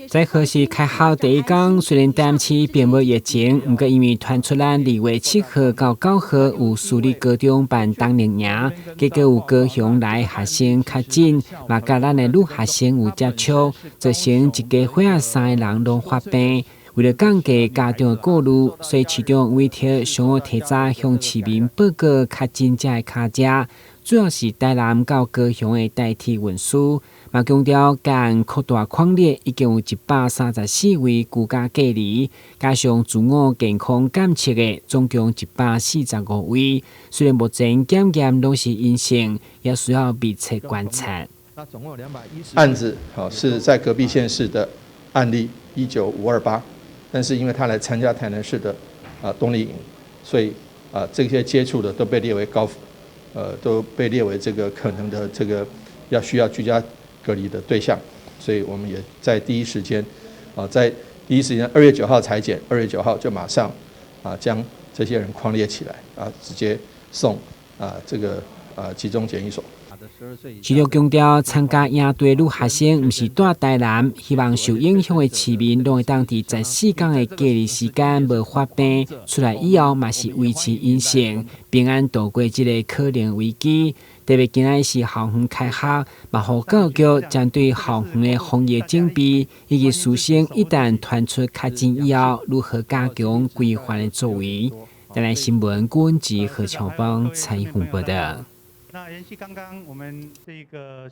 在何時開學第一工，雖然台南市並無疫情，毋過因為傳出咱2月7號到9號有私立高中辦冬令營，結果有高雄來學生確診，嘛佮咱的女學生有接觸，造成一家伙仔三個人攏發病。為了降低家長的顧慮，所以市長委託上午提早向市民報告確診者的跤跡，主要是台南到高雄的台鐵運輸，嘛強調該案擴大匡列已經有134位居家隔離，加上自我健康監測的總共145位。雖然目前檢驗攏是陰性，也需要密切觀察。案子好是在隔壁縣市的案例19528。但是因為他來參加台南市的冬令營，所以這些接觸的都被列為高，都被列為這個可能的這個要需要居家隔離的對象，所以我們也在第一時間，在第一時間2月9號採檢，2月9號就馬上將這些人匡列起來，直接送這個集中檢疫所。市長強調，參加營隊女學生毋是蹛台南，希望受影響的市民攏會當佇14天的隔離時間無發病，出來以後嘛是維持陰性，平安度過這个可能危機。特別今仔是校園開學，嘛予教育局針對校園的防疫準備，以及師生一旦傳出確診以後，如何加強規範的作為。台南新聞郭文吉何喬邦採訪報道。那延續剛剛我們這個。